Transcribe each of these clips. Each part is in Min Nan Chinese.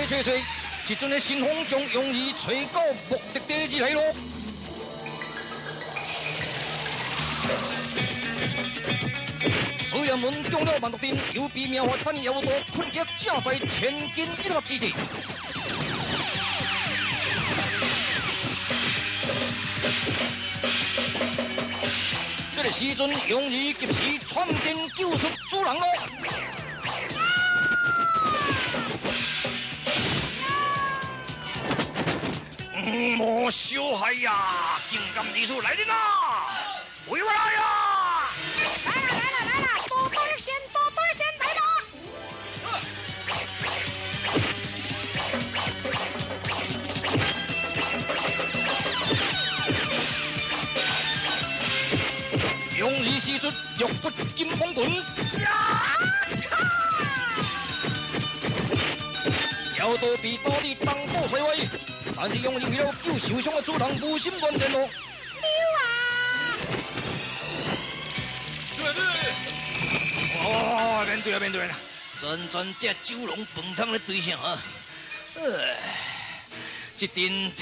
吹吹，一陣的神風將楊兒吹到目的地而來咯。雖然門中了萬毒陣，又被妙法般妖道困境，正在千鈞一髮之際。這個時陣，楊兒及時傳電救出主人咯。莫小孩呀，竟敢如此来人啊！回我來呀！來啦來啦來啦，多多益善，多多益善，來啦！楊兒使出玉骨金剛棍，妖道被打得東倒西歪，但是楊兒為了救受傷的主人，無心戀戰咯。溜啊！哦，免對啦，免對啦，全全這九龍飯桶咧對啥啊？這陣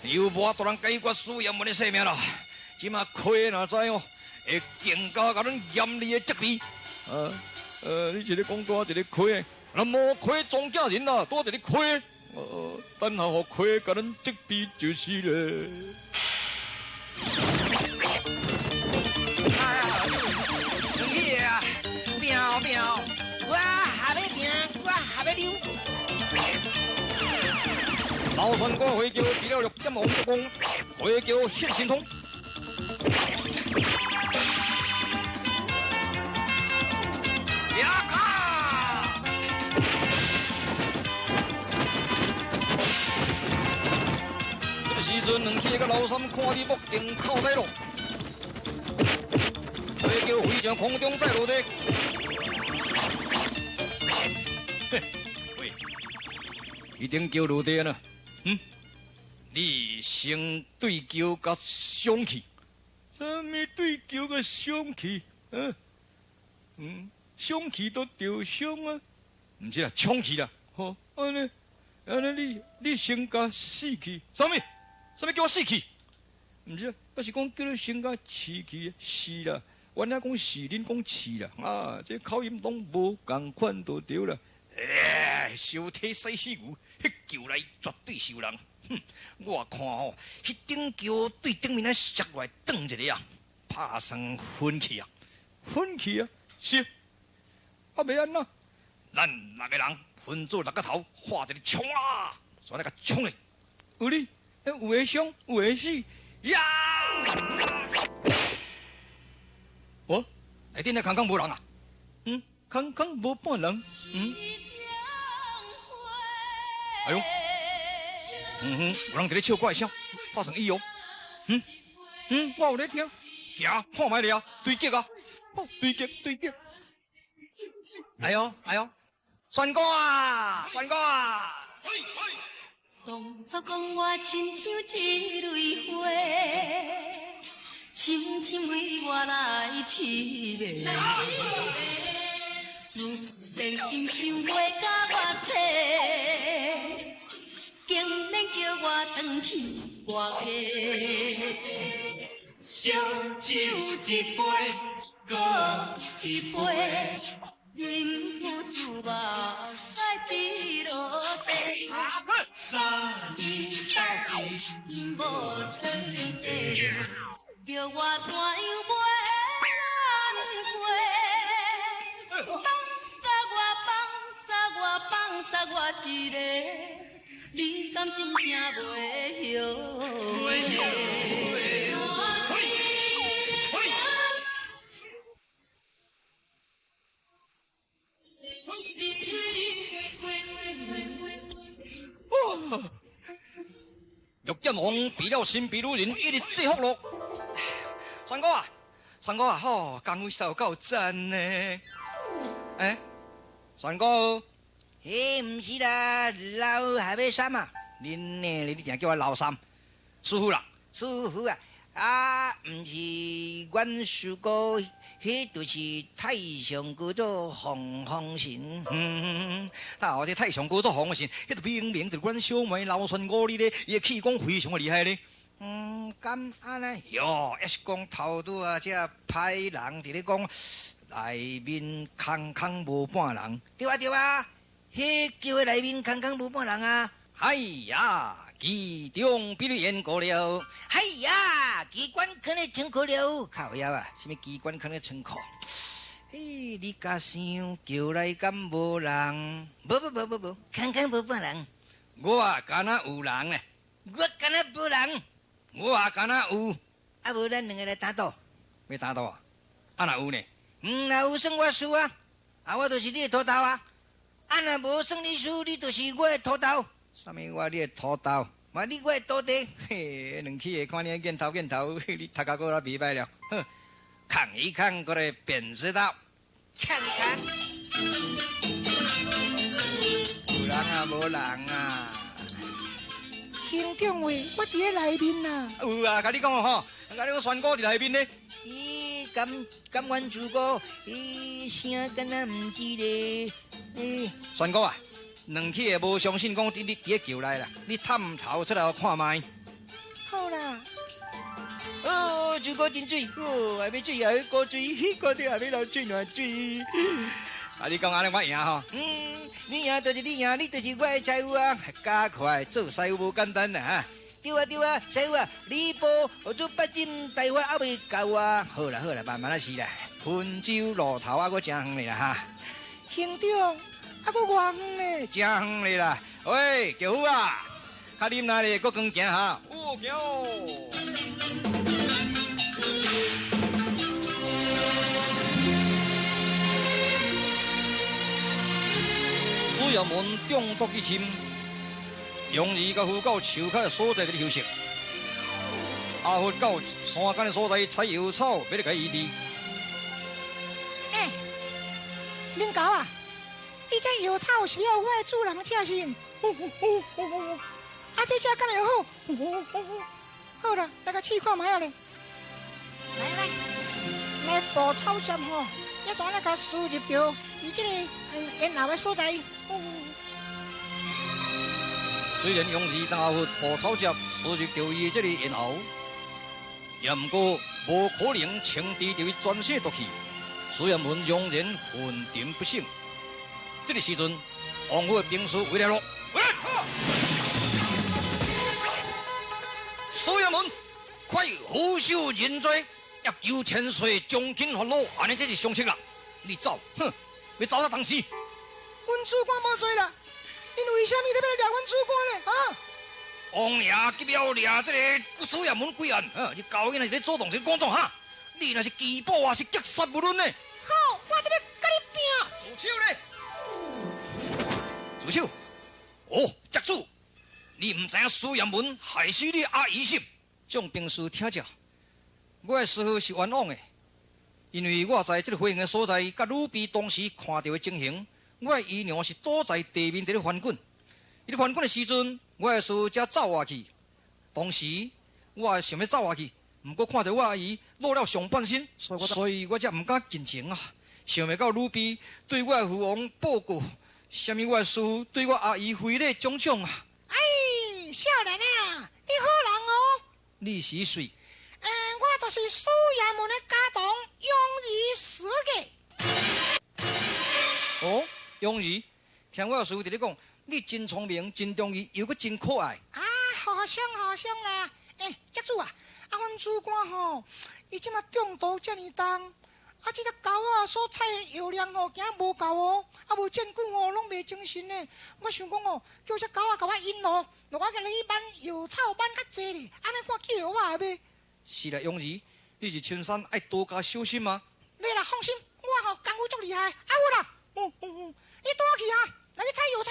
又無法度人解決蘇炎文的性命啦。這馬虧若知哦，會更加共阮嚴厲的責備。啊，你一个講多一個虧，那無虧莊稼人啦，多一個虧。等下予虧共阮責備就是了。哎呀，兩起的啊，拼拼，我還欲拼，我還欲溜。老船哥回叫比了六點王國公，回叫現神通。呀卡！這個時陣，兩起个老三看得目瞪口呆咯。回叫飛上空中再落地。嘿，喂，一定叫落地啊！嗯，你先對橋共傷去，啥物對橋共傷去？嗯嗯，傷去都著傷啊，毋是啦，衝去啦。好，按呢按呢，你先共死去，啥物？啥物叫我死去？毋是啊，我是講叫你先共死去，是啦。原來講是，恁講是啦。啊，這口音攏無仝款就對啦。欸，燒體洗死牛，彼橋內絕對是有人。哼，我看吼，彼頂橋對頂面仔摔落來，斷一个啊，拍算昏去啊，昏去啊，是。啊，欲按怎？咱六个人分做六个頭，畫一个衝啊，煞來共衝咧。有你，有會傷，有會死。呀！哦，內頂咧空空無人啊？嗯，空空無半人。嗯。哎喲，嗯哼，有人佇咧唱歌的聲，拍算伊哦。嗯嗯，我有咧聽，行，看覓咧啊，對擊啊，對擊對擊。哎喲哎喲，選哥啊，選哥啊！當初講我親像一蕊花，深深為我來痴迷。愈變心想袂共我找，竟然叫我轉去外家。燒酒一杯，閣一杯，忍不住目屎滴落地。3年斗阵無床底，叫我怎樣袂難過？放殺我，放殺我，放殺我一个，你敢真正袂後悔？玉劍王比了神秘女人，一直制服咯。三哥啊，三哥啊，吼，功夫實夠讚呢。欸，三哥，嘿，毋是啦，老還欲三啊？恁呢？你定叫我老三，師傅啦，師傅啊，啊，毋是阮師哥，彼就是太上高祖洪風神。嗯，啊，這太上高祖洪風神，彼就明明就是阮小妹老孫顧你咧，伊的氣功非常的厲害咧。嗯，敢按呢？喲，抑是講頭拄仔這歹人佇咧講，內面空空無半人。對啊對啊，彼轎的內面空空無半人啊！哎呀，其中必然過了。哎呀，機關囥咧倉庫了。靠腰啊，啥物機關囥咧倉庫？嘿，你敢想轎內敢無人？無無無無無，空空無半人。我啊，敢若有人咧。我敢若無人。我啊，敢若有。啊，無咱兩个來打賭。欲打賭啊？啊，若有呢？嗯，若有算我輸啊！啊，我就是你的塗豆啊！啊，若無算你輸，你就是我的塗豆。啥物我你的塗豆？嘛，你我的徒弟。嘿，兩起的看你見頭見頭，你頭殼閣來袂䆀了。好，看一看過來便知道。看一看。有人啊，無人啊？兄長喂，我佇咧內面啊。有啊，共你講吼，共你講萱姑佇內面呢。咦，敢敢阮師哥，咦，聲敢若毋是咧？欸，萱姑啊，兩起的無相信講佇你佇咧轎內啦，你探頭出來看覓。好啦。哦，師哥真水，哦，還欲水啊，古水，看著還欲流水爛水。啊！你講按呢，我贏吼。嗯，你贏就是你贏，你就是我的師傅啊！加快做師傅無簡單啦。對啊對啊，師傅啊，你報做八針大法猶未夠啊！好啦好啦，慢慢仔試啦。溫州路頭啊，閣誠遠咧啦哈。兄長，啊，閣偌遠咧？誠遠咧啦。喂，轎夫啊，較忍耐咧，閣扛行哈。哦，行哦。苏耀文中毒已深，容易共扶到树跤的所在伫咧休息。阿佛到山间的所在采药草，欲来共伊医治。欸，恁狗啊，你这药草是欲予我的主人食是毋？啊，这食敢会好？好啦，來共試看覓仔咧。來來，來捕草汁吼，抑怎來共輸入著伊這個咽喉的所在。雖然勇士當阿佛捕草汁輸入著伊的這個咽喉，也毋過無可能清除著伊全身的毒氣。蘇炎文仍然昏沉不醒。這個時陣，王府的兵士回來了。蘇炎文，快俯首認罪，欲求千歲將軍發落，按呢這是上策啦。你走，哼，欲走到當時。阮主官無罪啦，𪜶為啥物特別來掠阮主官呢？啊！王爺急了掠這个蘇炎文歸案，你狗囡仔是咧主動是講創哈？你若是拒保啊，是格殺勿論呢。好，我特欲共你拚。住手咧！住手！哦，宅主，你毋知影蘇炎文害死你阿姨是？眾兵士聽著，我的師父是冤枉的，因為我在這个火刑的所在，佮女婢當時看著的情形，我的姨娘是倒在地面佇咧翻滾。伊咧翻滾的時陣，我的師父才走下去。當時我想欲走下去，毋過看著我阿姨落了上半身，所以我才毋敢近前啊。想袂到女婢對我的父王報告，啥物我的師父對我阿姨非禮種種啊！哎，少年啊，你好人哦！你是誰？欸，我就是蘇衙門的家童楊兒師哥。哦，楊兒，聽我的師父佇咧講，你真聰明，真忠義，又閣真可愛。啊，互相互相啦。欸，宅主啊，啊，阮主官吼，伊這馬中毒遮爾重，啊，這隻狗仔所採的藥量吼，驚無夠哦，啊，無戰久吼，攏袂精神呢。我想講哦，叫這狗仔共我引路，我共你去挽藥草挽較濟咧，按呢看救會我袂？是啦，楊兒，你佇深山愛多加小心啊！袂啦，放心，我吼功夫足厲害。啊有啦，你倒去啊，來去採藥草。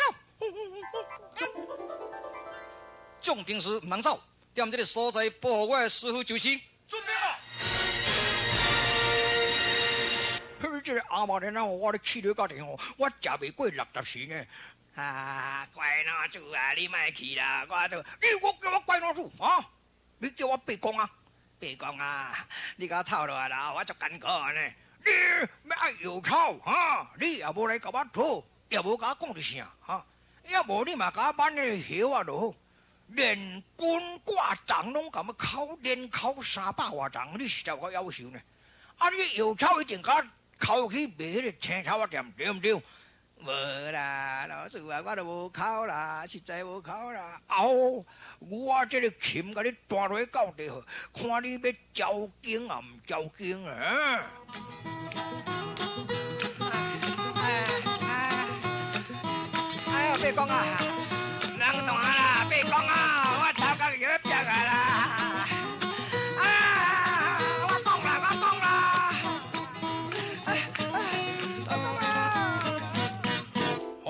眾兵士毋通走，踮這个所在保護我的師父就是。遵命啊！嘿，這个阿媽的，我咧氣咧家己吼，我食袂過60時呢。啊，乖老子啊，你莫去啦，我都你閣叫我乖老子啊？你叫我白講啊？伯公啊，你共我透落來啦，我足艱苦呢。你欲愛藥草哈？你也無來共我討，也無共我講一聲哈？抑無你嘛共我挽彼个葉仔就好，連根掛重攏共我摳，連摳三百外重，你實在有夠夭壽呢！啊，你藥草一定共我摳去賣彼个青草仔店，對毋對？無啦，老師啊，我都無摳啦，實在無摳啦。哦，我這个琴共你彈落去到底好，看你欲招驚抑毋招驚啊！哎呦，伯公啊，人大啦，伯公啊，我頭殼欲煏啊啦！啊，我講啦，我講啦，我講啦。好，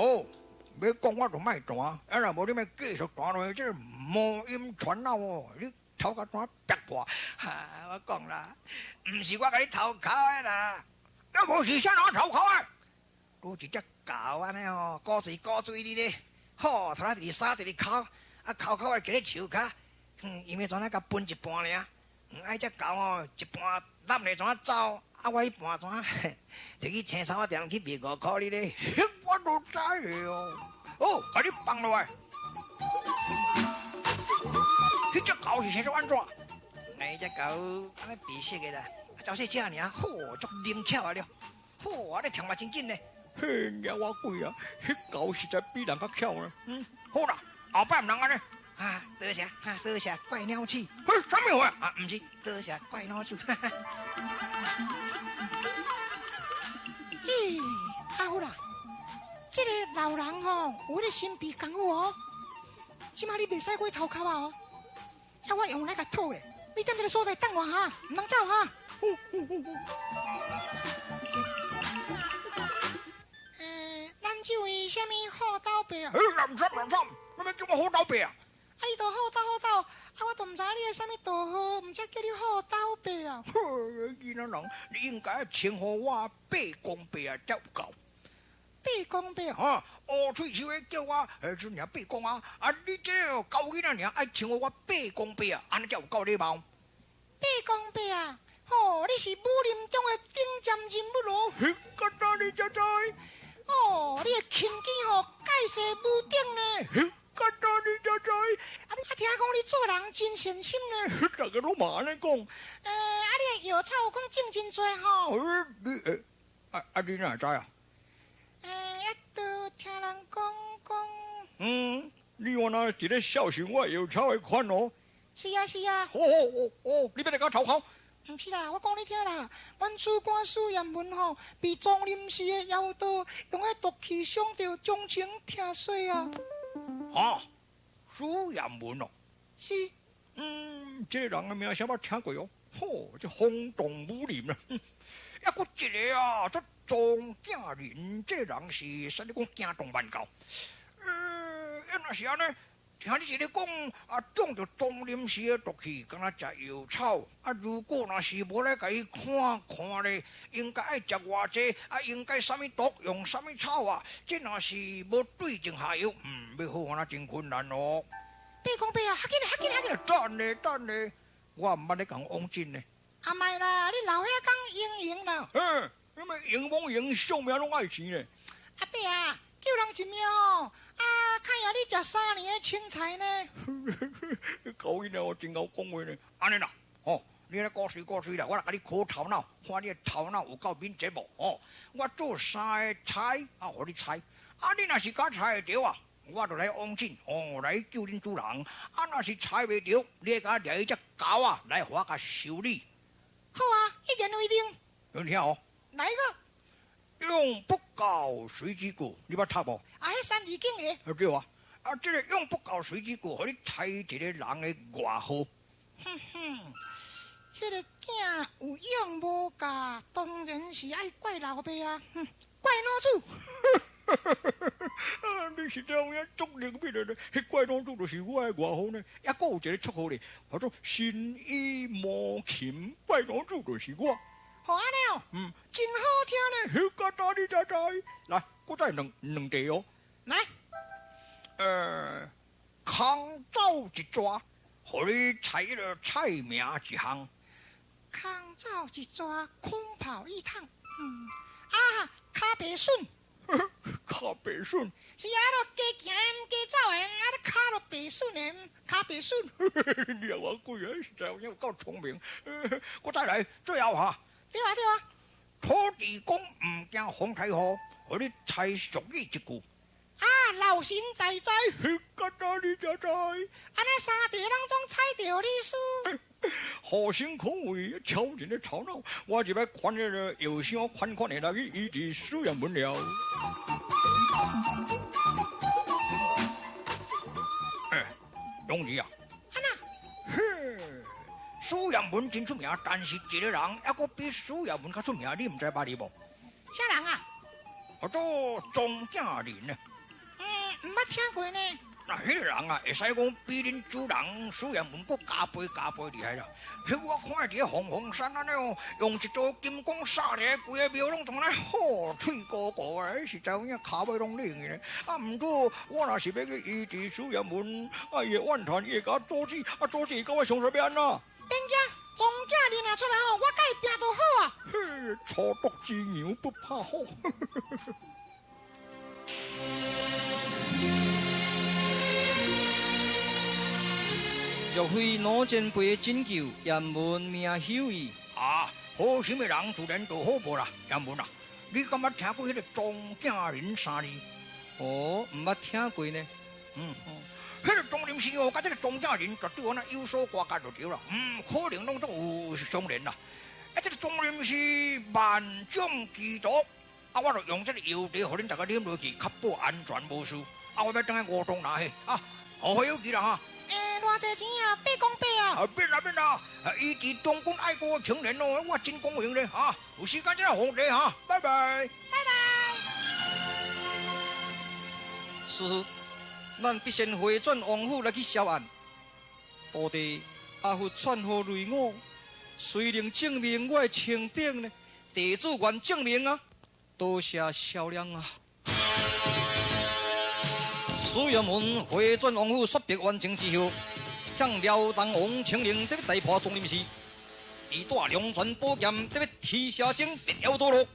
欲講我就莫彈，啊若無你欲繼續彈落去，這个魔音傳腦哦，你頭殼怎煏破？哈，我講啦，毋是我共你偷摳的啦，啊無是啥人偷摳的？拄一隻狗按呢吼，古錘古錘哩咧，吼，頭仔直直捎直直摳，啊摳摳啊，徛咧樹跤，哼，伊欲怎啊共分一半爾，啊彼隻狗吼，一半攬咧怎啊走，啊我彼半怎摕去青草仔店去賣五箍哩咧，我都知的哦。好，共你放落來。彼隻狗是生做按怎？彼隻狗按呢白色的啦，啊走細隻爾，吼，足靈巧的了，吼，按呢跳嘛真緊呢。嘿，鳥仔鬼啊！彼狗實在比人較巧呢。嗯，好啦，後擺毋通按呢。啊，多謝，啊多謝怪鳥鼠。嘿，啥物話？啊，毋是，多謝怪老鼠。嘿，阿富啦，這个老人吼有彼个神秘功夫哦。這擺你袂使閣偷摳啊哦。啊，我用來共討的，你踮這个所在等我哈，毋通走哈。咱這位啥物好斗伯啊？嘿，南山南山，你欲叫我好斗伯啊？啊，你都好斗好斗，啊，我都毋知你的啥物道號，毋才叫你好斗伯啊。呵，囡仔人，你應該稱呼我伯公伯啊，才有夠。伯公伯啊，烏喙鬚的叫我，陣爾伯公啊，啊，你這个狗囡仔爾愛稱呼我伯公伯啊，按呢才有夠禮貌。伯公伯啊，吼，你是武林中的頂尖人物咯。嘿，敢若你才知。哦，你的琴技吼，蓋世無頂呢。嘿，敢若你才知。啊，聽講你做人真善心呢。大家攏嘛按呢講。啊，你的藥草有講種真濟吼。你，啊啊，你哪會知啊？啊，都聽人講講。嗯，你原來是咧孝順我藥草的款哦。是啊，是啊。哦哦哦，你欲來共我偷摳？毋是啦，我講你聽啦，阮主官史艷文吼，被莊林寺的妖道用彼毒氣傷著，終情聽說啊。啊，史艷文哦。是。嗯，這个人的名聲捌聽過哦。吼，這轟動武林啦。抑閣一个啊，這莊敬仁這人是啥你講驚動萬教。若是按呢，聽你一个講，啊，中著莊林寺的毒氣，敢若食藥草。啊，如果若是無來共伊看看咧，應該愛食偌濟，啊，應該啥物毒用啥物草啊？這若是無對症下藥，嗯，欲好敢若真困難哦。伯公伯啊，較緊來，較緊來，較緊來！等咧，等咧，我毋捌咧共往診呢。啊，莫啦，你老遐講用用啦。嘿，你欲用罔用，性命攏愛錢咧。阿伯啊，救人一命吼，啊，較贏你食三年的青菜呢。狗囡仔，我真𠢕講話呢。按呢啦，吼，你來顧喙顧喙啦，我來共你考頭腦，看你的頭腦有夠敏捷無？吼，我做三个猜，啊，予你猜。啊，你若是敢猜會著啊，我就來往診，哦，來救恁主人。啊，若是猜袂著，你愛共我掠彼隻狗仔來予我共修理。好啊，一言為定。有聽哦？來一個。永不教隨機過，你捌讀無？啊，彼三字經的。對啊，啊，這个永不教隨機過，予你猜一個人的外號。哼哼，彼个囝有勇無教，當然是愛怪老爸啊！哼，怪老鼠。啊，你實在有影足靈敏的呢！彼怪老鼠就是我的外號呢。抑閣有一个綽號咧，叫做神醫魔琴，怪老鼠就是我。好按呢哦，嗯，真好聽呢。彼個大你才知，來，閣再兩兩題哦。來，空走一逝，予你猜彼个菜名一項。空走一逝，空跑一趟。啊，跤白顺。跤白顺。是啊，都加行加走的，啊，你跤都白顺的，跤白顺。你也我鬼啊，实在有够聪明。我再来，最后哈。对啊对啊。土地公毋惊风台雨，予你猜俗语一句。啊，老神在在，干那你才知。按呢三条拢总猜著你输。何心可畏，超人的头脑。我就欲款那个药箱款款的来去医治苏彦文了。哎，龙儿啊，安那？嘿，苏彦文真出名，但是一个人犹阁比苏彦文较出名，你毋知捌伊无？啥人啊？叫做庄景林呢。毋捌听过呢。那彼个人啊，会使讲比恁主人苏彦文阁加倍加倍厉害啦。彼我看伫凤凰山按呢哦，用一座金刚砂咧，规个庙拢从咧好翠高高啊，实在有影跤尾拢冷去咧。啊，毋过我若是欲去医治苏彦文，啊，伊会怨叹，伊会共我阻止，啊，阻止伊到我上煞欲按怎？免惊，庄景林若出来吼，我佮伊拼就好啊。嘿，初毒之牛不怕虎。若非老前辈拯救，彦文命休矣。啊，好心的人自然就好报啦。彦文啊，你敢捌听过彼个庄景林三字？哦，毋捌听过呢。彼个庄林师哦，佮这个庄景林绝对按呢有所瓜葛就对啦。可能拢总有相连啦。啊，这个庄林师万众祈祷，啊，我就用这个药茶，予恁大家啉落去，确保安全无事。啊，我欲转去吴东拿去，啊，后会有期啦哈。欸，偌济钱啊？八公八啊！啊，免啦免啦，医治忠君爱国的青年哦，我真光荣咧哈！有时间再来奉茶哈，拜拜。拜拜。师父，咱必先回转王府来去销案。徒弟阿佛传呼雷我，谁能证明我的清白呢？地主愿证明啊！多谢萧亮啊！苏彦文回转王府，说明完成之后，向辽东王请令，得欲大破庄林寺，伊带龙泉宝剑，得欲提邪精，必要堕落。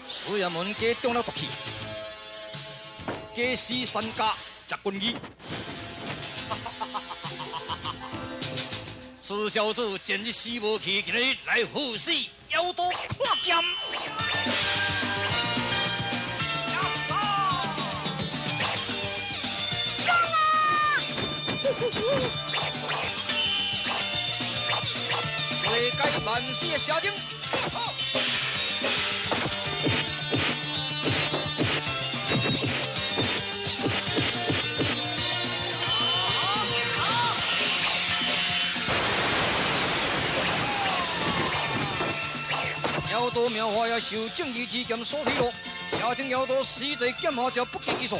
苏彦文加中了毒气，加死三家。食军医，此小子前日死无去，今日来赴死，妖刀看剑。上啊！破解万死的邪精。妖刀妙法也受正义之剑所披露，邪精妖刀死在剑下就不计其数。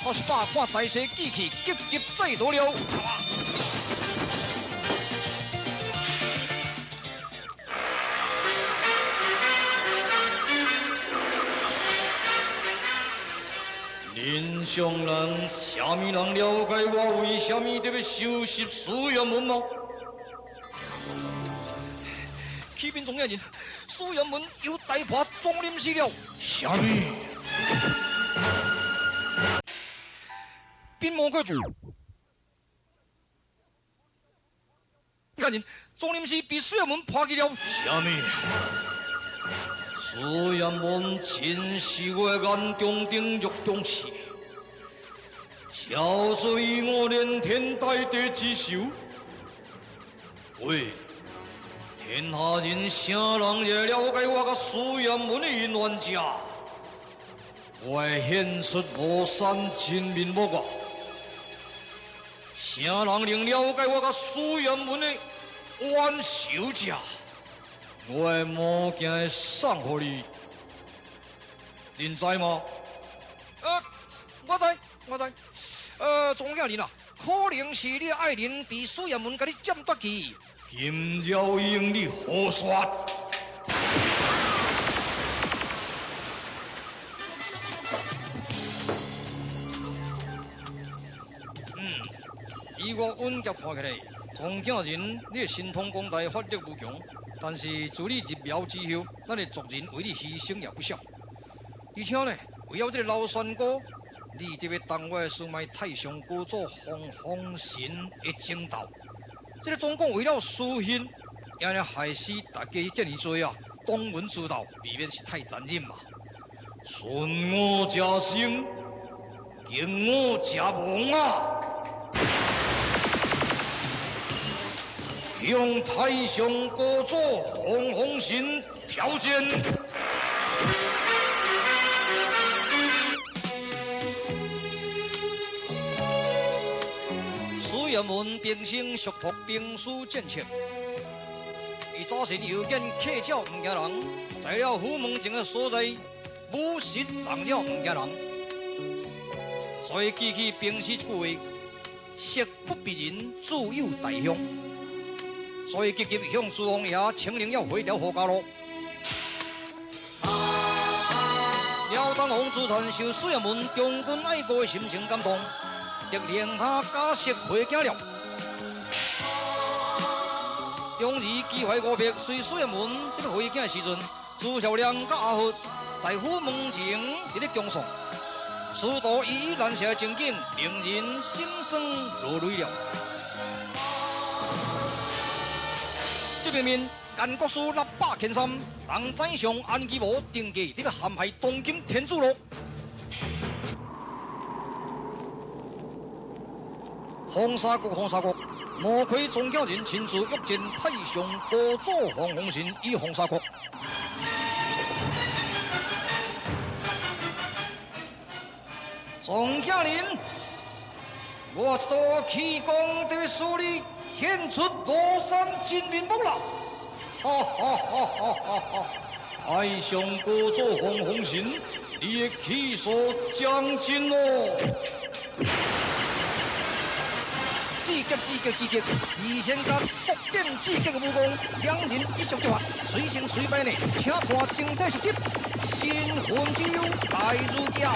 我是百看财势机器，急急再夺了。恁上人，啥物人了解我为啥物特别收拾苏彦文吗？启禀总要人，苏彦文又大破庄林寺了。啥物？禀报过主，人，庄林寺被苏彦文破去了。啥物？苏彦文真是我眼中钉、肉中刺，消碎我连天带地之仇。喂！天下人啥人会了解我佮苏彦文的姻缘者？我会现出庐山真面目啊！啥人能了解我佮苏彦文的冤仇者？我的魔镜会送予你，恁知吗？我知，我知。庄景林啊，可能是你的爱人被苏彦文共你占夺去。金鸟英，你胡说！嗯，以我稳夹看起来，庄景仁，你的神通广大，法力无穷，但是自你入庙之后，咱的族人为你牺牲也不少。而且呢，为了这个老仙姑，你得欲当我的师妹太上高祖黄风神的争斗。这个总共为了私恨，也呢害死大家这尔多啊，东门之道未免是太残忍嘛。顺我者生，逆我者亡啊！向太上高祖黄风神挑战。苏彦文平生熟读兵书战策，伊早晨又见客鸟毋惊人，在了虎门前的所在，武实人了毋惊人，所以记起兵士这句话：色不避人，自有大凶。所以急急向朱王爷请令要回调何家路。廖东王朱传受苏彦文忠君爱国的心情感动。就令他假释回京了。杨儿机怀五百，随苏彦文伫咧回京的时阵，朱孝良佮阿佛在府门前伫咧恭送，师徒依依难舍的情景，令人心酸落泪了。这边面，建国师六百千三，人宰相安基无定计伫咧陷害当今天子咯。黄沙国，黄沙国，魔亏宗教人亲自约见太上高祖黄风神与黄沙国。庄教人，我一道气功得使你显出庐山真面目了！哈哈哈哈哈哈！太上高祖黄风神，你的气数将尽咯！至极至极至极，二仙甲国典至极的武功，两人一触即发，随成随败呢。请看精彩续集，神魂之忧大如剑。